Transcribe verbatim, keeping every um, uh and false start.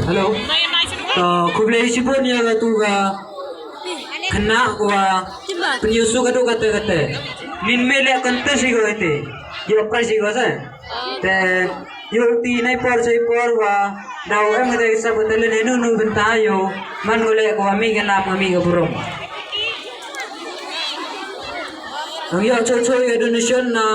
Hello. To khublei shibun ïa katu ka khynnah kaba pynïoh suk haduh katta katta. Ngin mih leh contest hi ko ite. Ïoh prize hi ko sa. Te ïoh ti nai por sai por ba daw em kata ka sap ka talent ïa nu nu bynta ïoh man ko leh ko mih ka nam ka mih ka burom. Ang ïoh choh choh ïa donation na